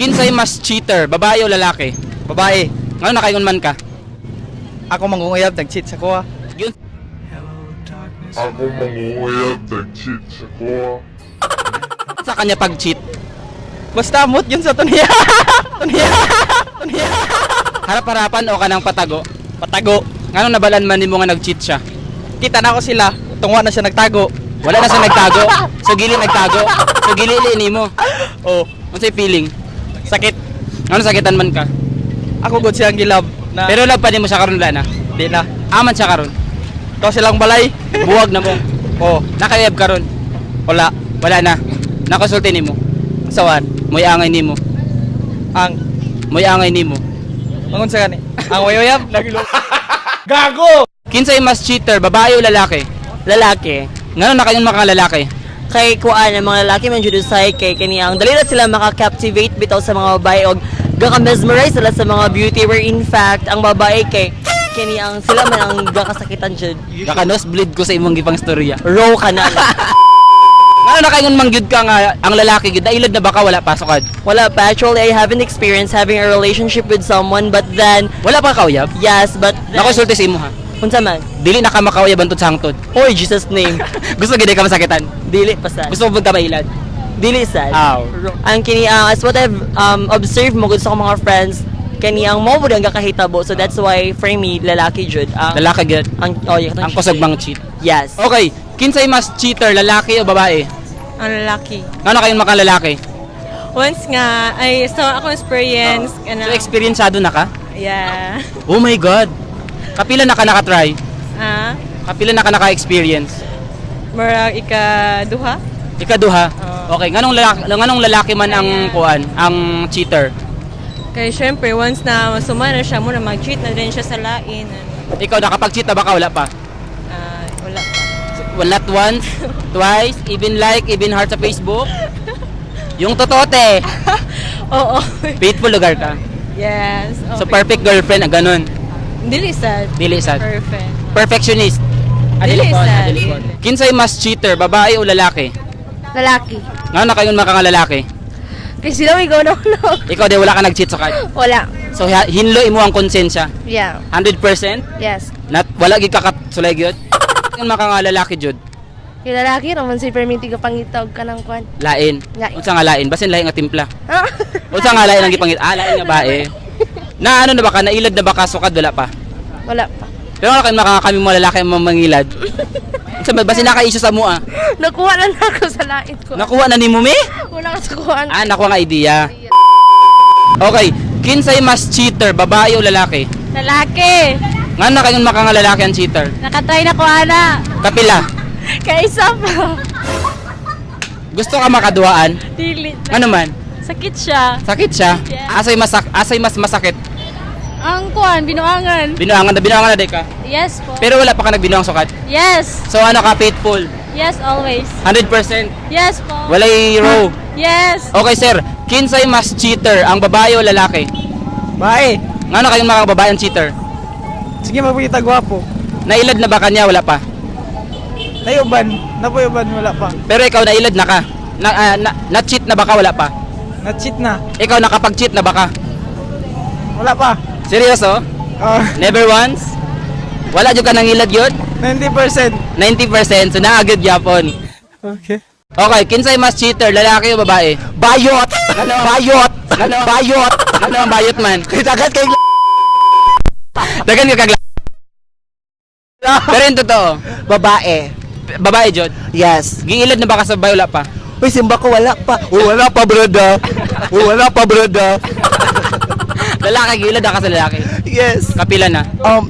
Kinsay mas cheater, babae o lalaki? Babae. Ngano nakaingon man ka? Ako mangunguyab, nag-cheat sa kuha. Yun. Ako mangunguyab, nag-cheat sa kuha. Sa kanya pag-cheat. Basta amot yun sa tuniya. Tuniya. Tuniya. Harap-harapan o kanang patago? Patago. Ngano nabalan man nimo nga nag-cheat siya? Kita na ako sila. Tungwa na siya nagtago. Wala na siya nagtago. So gili nagtago. So gili nimo. Oh, Unsay feeling? Sakit. Ngano sakitan man ka? Ako good siyang gilab. Na, Pero love pa nimo siya karon, wala na? Di na. Aman siya karon. Ikaw silang balay. Buwag na mo. Oh, Nakayab karon. Wala. Wala na. Nakasulti nimo. Sawan. Moy angay nimo. Ang Moy angay nimo. mangun sa gani. Ang wayuyab. Kinsay mas cheater, babae o lalaki? Lalaki. Ngano nakaingon man ka lalaki? Kay kuan ang mga lalaki man jud usay kay kani ang dali na sila maka-captivate bitaw sa mga babae og gaka-mesmerize sila sa mga beauty, where in fact ang babae kay kani ang sila man ang gakasakitan jud. Kaka nosebleed ko sa imong gipang storya. Row ka na lang. Ngano nakaingon man gyud ka nga ang lalaki gyud nailad na baka wala pasokad? Wala pa. Actually, I haven't experienced having a relationship with someone, but then Wala pa kauyab? Yes, but then, Nakasulti sa imo ha. Unsa man? Dili na ka makauyab antud sa hangtod. Oy, Jesus name. Gusto gid ka masakitan. Dili pa sad. Gusto mo ka mailad? Dili sad. Aw. Ang kini ang as what I've observed mo gud sa akong mga friends, kani ang mo ang gakahitabo, so that's why for me lalaki jud ang Lalaki gyud. Ang, oh, yeah, Ang kusog mang cheat. Yes. Okay, kinsay mas cheater, lalaki o babae? Ang lalaki. Ngano kayong makalalaki? Once nga, ay, so ako experience, ano, So experiencado na ka? Yeah. Oh my God. Kapila na ka nakatry? Ah, Kapila na ka naka-experience? Murag ika duha. Ikaduha. Oo. Okay, nganong lalaki man ang kuan, ang cheater? Kay syempre, once na sumana siya, muna mag-cheat na din siya sa lain. Ano, Ikaw, nakapag-cheat na ba ka? Wala pa. Ah, wala pa. Well, not once, twice, even like, even heart sa Facebook. Yung totoo, te. Oo. Faithful lugar ka. Yes. So perfect girlfriend, ang ganun. Dili sad. Dili sad. Perfect. Perfectionist. Ah, Dili dili kon, sad. ah, dili kon. Kinsay mas cheater, babae o lalaki? Lalaki. Ngano na kayon makakalaki? Kasi sila may go no no. Ikaw di wala ka nag-cheat sa kad. Wala. So hinlo imo ang konsensya. Yeah. 100%? Yes. Not wala gid ka sulay gyud. Ang makangalalaki jud. Yung lalaki raman si perminti ka pangitog ka ng kwan. Lain. Lain. Unsa nga lain? Basin lain nga timpla. Ah. Unsa nga lain ang gipangit? Ah, lain nga bae. Na ano na ba ka? Nailad na ba ka sukad wala pa? Wala pa. Pero wala kayo makakami mga lalaki ang mamangilad. Unsa ba basin naka-issue sa mua? Nakuha na na ako sa lain ko. Nakuha na nimo me? Wala ka sa kuhaan. Ah, nakuha nga idea. Okay, kinsay mas cheater, babae o lalaki? Lalaki. Nga na kayong makangalalaki ang cheater? Nakatry na ko ana. Kapila, Kaisa pa. Gusto ka makaduaan? Dili. Ano man? Sakit siya. Sakit siya? Yeah. Asay mas masakit. Ang kuan, binuangan. Binuangan na di ka. Yes po. Pero wala pa ka nagbinuang sukat. Yes. So ano ka, faithful? Yes, always. 100%. Yes po. Walay row. Yes. Okay sir, kinsay mas cheater, ang babae o lalaki? Bae. Ngano kayong mga babae ang cheater? Sige, mapakita gwapo. Nailad na ba kanya? Wala pa. Nayuban. Napuyuban, wala pa. Pero ikaw, nailad na ka. Na cheat na ba ka? Wala pa. Na-cheat na. Ikaw, nakapag-cheat na ba ka? Wala pa. Seryoso? Ah, Never once? Wala jud ka nangilad yun? 90%. 90%, so naagad yapon. Okay. Okay, kinsay mas cheater, lalaki o babae? Bayot! Ano? Bayot! Ano? Bayot! Ano ang bayot man? Dagat kay Dagan ka kagla. Pero yung totoo, babae. Babae jud. Yes. Giilad na ba ka sa babae, wala pa? Uy, simba ko wala pa. Uy, wala pa, brother. Uy, wala pa, brother. Lalaki, giilad na ka sa lalaki. Yes. Kapila na.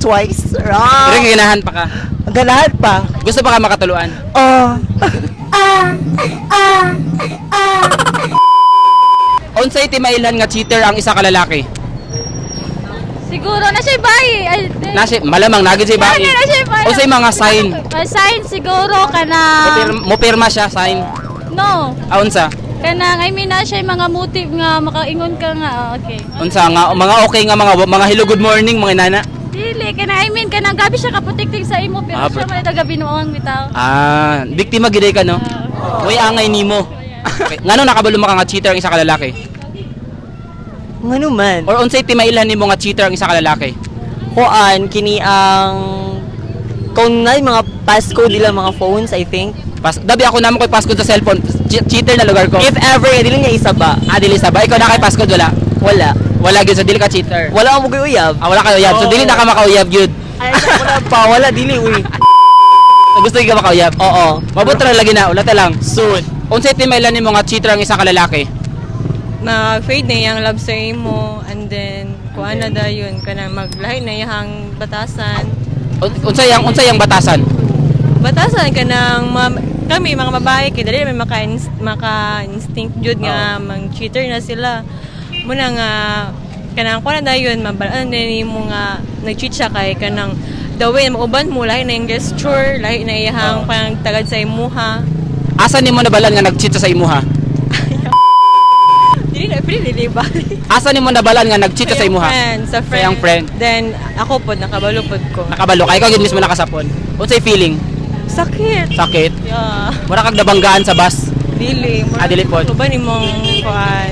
Twice. Pero Ah, ginahan pa ka. ang ganahan pa. Gusto pa ka makatuluan? Oh. Unsay timailhan nga cheater ang isa ka lalaki? Siguro na siya bae. Ay, di. Nasi, malamang nagid si bae. Ano na siya bae? Unsay mga sign? Ah, sign siguro kana Mopirma siya sign. No. Ah, unsa? Kanang I mean na siya mga motive nga makaingon ka nga. Ah, okay. Unsa nga mga okay nga mga hello, good morning, mga inana. Dili kana, I mean kanang gabi siya kaprotekting sa imo pero Ah, siya man taga binuang bitaw. Ah, biktima gid ka, no? Way angay nimo. Okay. Ngano nakabalo maka nga cheater ang isa ka lalaki? Ngano man? Or unsay timailhan nimo nga cheater ang isa ka lalaki? Kuan kini ang kung na mga passcode nila mga phones, I think. Pas dabi ako namo koy passcode sa cellphone. Cheater na lugar ko. If ever, dili niya isa ba? Ah, dili sa ba? Ikaw na kay passcode wala. Wala. Wala gyud, so dili ka cheater. Wala akong uyab. Ah, wala ka uyab. So dili na ka makauyab gyud. Ay, wala pa, wala dili uy. So, gusto ka makauyab? Oo. Mabuti ra lagi na, wala ta lang. Soon. Unsay timailhan nimo nga cheater ang isa ka lalaki? Mag-fade na iyang love sa imo and then kuan na dayon kanang maglahi na iyang batasan. Unsay yang batasan? Batasan kanang kami mga babae kay dali may maka instinct jud nga mang cheater na sila. Muna nga kanang kuan na dayon mabalaan na nimo nga nag-cheat siya kay kanang the way mauban mo, lahi na yung gesture, lahi na iyang pangtagad sa imuha. Asa nimo nabalan nga nag-cheat siya sa imuha? Dili na free dili ba? Asa nimo nabalan nga nag-cheat siya sa imuha? Friend, sa Sa friend. iyang friend. Then ako pod nakabalo pod ko. Nakabalo kay ikaw gyud mismo nakasapon. Unsay feeling? Sakit. Sakit. Yeah. Mura kag nabanggaan sa bus. Dili. Ah, dili pod. Nakluban imong kuan.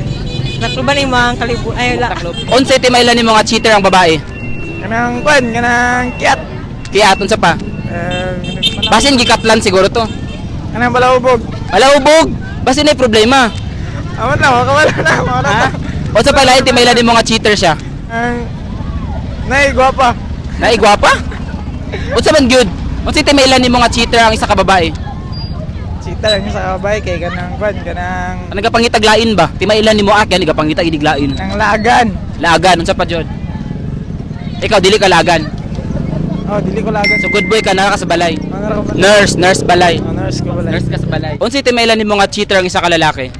Nakluban imong kalibu. Ay, wala. Unsay timaylan nimo nga cheater ang babae? Kanang kwan, kanang kiyat. Kaya aton sa pa. Eh, Basin gikatlan siguro to. kanang balahubog. Wala ubog. Basin ay problema. Awan na, wala na, wala Ha? Unsa pa lain timaylan nimo nga cheater siya? Ang nay gwapa. Naigwapa? Unsa man gyud? Unsay timaylan nimo nga cheater ang isa ka babae? Chita lang sa kabay kay kanang kwan, kanang Ang nagapangitag lain ba? Timaylan nimo akyan nagapangitag inig lain. kanang lagan. Laagan unsa pa jud? Ikaw dili ka laagan. Oh, dili ko lagan. So good boy ka na ka sa balay. Honor ko ba? Nurse, nurse balay. Honors ko balay. Nurse ka sa balay. Unsay timaylan nimo nga cheater ang isa ka lalaki?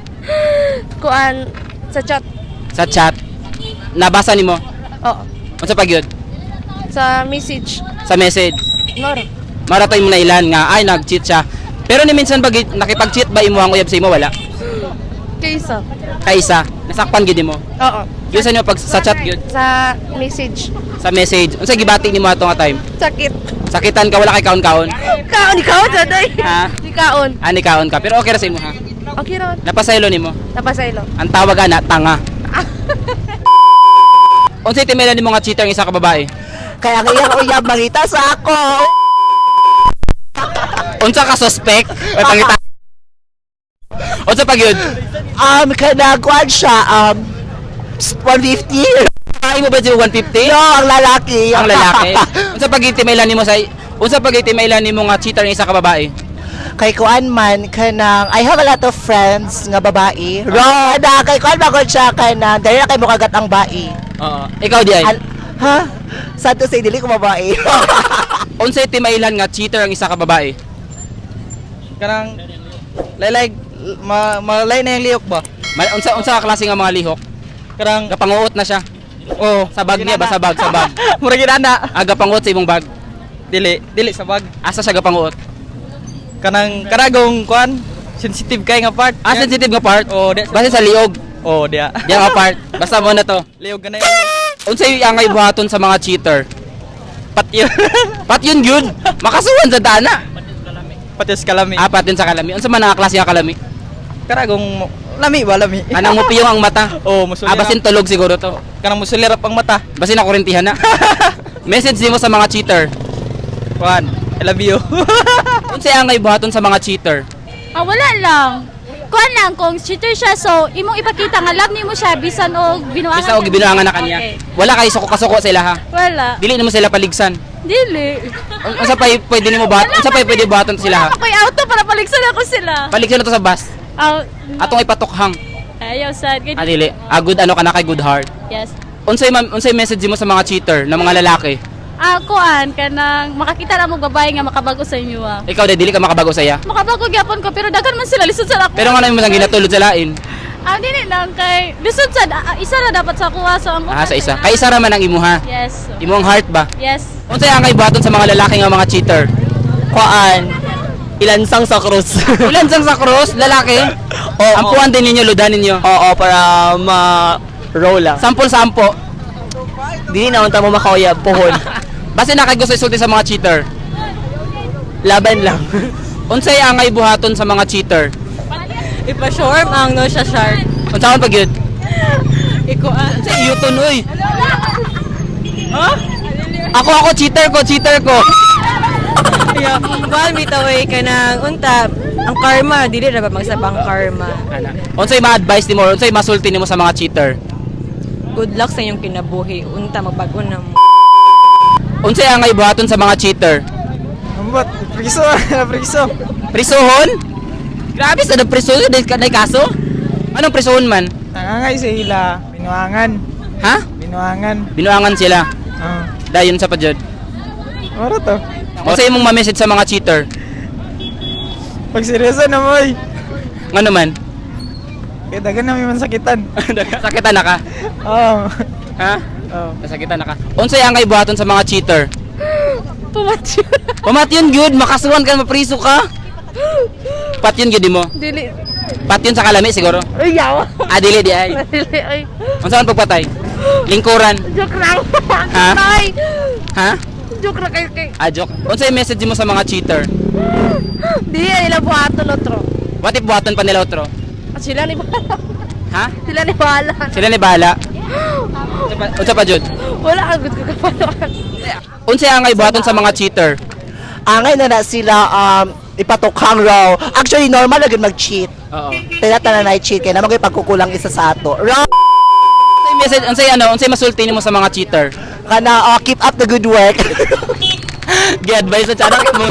Kuan sa chat. Sa chat. Nabasa nimo? Oo. Unsa pa gyud? Sa message. Sa message. Nor. Maratoy mo na ilan nga ay nag-cheat siya. Pero ni minsan ba nakipag-cheat ba imo ang uyab sa imo wala? Kaysa. Kaysa nasakpan gyud nimo. Oo. Gyud sa nimo pag sa chat gyud, Sa message. Sa message. Unsa gibati nimo ato nga time? Sakit. Sakitan ka, wala kay kaon-kaon. Kaon, ikaw, daday. Ha? Di kaon. Ani kaon ka pero okay ra sa imo ha. Okay ra. Napasaylo nimo. Napasaylo. Ang tawag ana tanga. Unsay timela nimo nga cheater ang isa ka babae? Kaya ang iyang uyab mangita sa ako. Unsa ka suspect? May pangita. Unsa pa gyud? Kanang kuan siya 150. Ay mo ba si 150? No, ang lalaki. Ang lalaki. Unsa pag timaylan nimo sa unsa pag timaylan nimo nga cheater ang isa ka babae? Kay kuan man kanang I have a lot of friends nga babae. Ro, na kay kuan ba siya kanang dali na kay mukagat ang bae. Oo. Ikaw di ay. Ha? Sad to say dili ko babae. Unsay timaylan nga cheater ang isa ka babae? Kanang laylay ma malay na yung liyok ba? Unsa unsa ka klase nga mga lihok? Kanang Gapanguot na siya. oh, Sa bag niya ba sa bag sa bag? Mura ginana. Ah, gapanguot sa imong bag. Dili, dili sa bag. Asa siya gapanguot? Kanang karagong kuan, sensitive kay nga part. Ah, sensitive nga part. Oh, di. Basta sa liog. Oh, diya. Diya nga part. Basta mo na to. Liog ka na yun. Unsay angay buhaton sa mga cheater? Pat yun. Pat yun yun. Makasuhan sa dana. Pat yun sa kalami. Ah, pat yun sa kalami. Unsa man ang klase nga kalami? Karagong lami ba lami? Anang mupiyong ang mata. Oh, musulirap. Ah, basin tulog siguro to. Kanang musulirap ang mata. Basin nakurintihan na. Message nimo sa mga cheater. Kuan, I love you. Unsay angay buhaton sa mga cheater? Ah, wala lang. Kuan lang kung cheater siya so imong ipakita nga love nimo siya bisan og binuangan. Bisa og binuangan na kanya. Okay. Wala kay suko kasuko sa ilaha. Wala. Dili nimo sila paligsan. Dili. Unsa pay pwede nimo buhat? Unsa pay pwede buhaton sa ilaha? Wala pa ko'y auto para paligsan ako sila. Paligsan na to sa bus. Ah, Atong ipatukhang. ayaw sad. Ah, dili. Ah, good ano ka na kay good heart. Yes. Unsay ma'am, unsay message mo sa mga cheater na mga lalaki? Ah, kuan kanang makakita ra mo babae nga makabago sa inyo ah. Ikaw dili dili ka makabago sa iya. Makabago gyapon ko pero daghan man sila lisod sa ako. Pero nga naman ang ginatulod sa lain. Ah, dili lang kay lisod sad ah, isa ra dapat sa kuha so ang Ah, sa isa. Kay isa ra man ang imuha. Yes. Imong heart ba? Yes. Unsay angay buhaton sa mga lalaki nga mga cheater? Kuan ilansang sa krus. Ilansang sa cross, lalaki. Oo. Ampuan din ninyo, ludan ninyo. Oo, para ma roll lang. Sampol sampo. Dili na unta mo makauyab pohon. Basta na kay gusto isulti sa mga cheater. Laban lang. Unsay angay buhaton sa mga cheater? Ipa-shorm ang no siya shark. Unsa man pag yun? Ikuan. Sa iyo to, uy. Ha? Ako, cheater ko, cheater ko. Yeah. Kuan bitaw eh kanang unta ang karma dili ra ba magsaba ang karma. Ana. Unsay ma-advise nimo, unsay masulti nimo sa mga cheater? Good luck sa inyong kinabuhi. Unta magbag-o na mo. Unsay angay buhaton sa mga cheater? Ambot, priso, priso. Prisuhon? Grabe sa priso dahil ka kaso? Anong prisuhon man? Nangangay sa ila, binuangan, Ha? binuangan. Binuangan sila. Oh. Dayon sa padyod. Moro to. Unsay imong ma-message sa mga cheater? Pag seryoso na mo, oy. Ngano man? Kaya dagan na may mansakitan. Sakitan na ka? Oo. Ha? Oo. Nasakitan na ka. Unsay angay buhaton sa mga cheater? Pumatyo. Pamatyon gyud, makasuhan ka, mapriso ka. Patyon gyud mo. Dili. Patyon sa kalami siguro. Ay, yawa. Ah, dili di ay. Dili, ay. Unsa man pagpatay? Lingkuran. Joke lang. Ha? Ay. Ha? Joke lang kay kay. Ah, joke. Unsay message mo sa mga cheater? Dili na nila buhaton otro. What if buhaton pa nila otro? Ah, sila ni bahala. Ha? Sila ni bahala. Sila ni bahala. Unsa pa jud? Wala ang good ko kapalo. Unsay angay buhaton sa mga cheater? Angay na na sila ipatukhang raw. Actually, normal na gyud mag-cheat. Oo. Tinatanan na cheat kay naman ko'y pagkukulang isa sa ato. Raw Unsay message, unsay ano, unsay masulti nimo sa mga cheater? kana keep up the good work. Gi-advise sa tiyanak mo.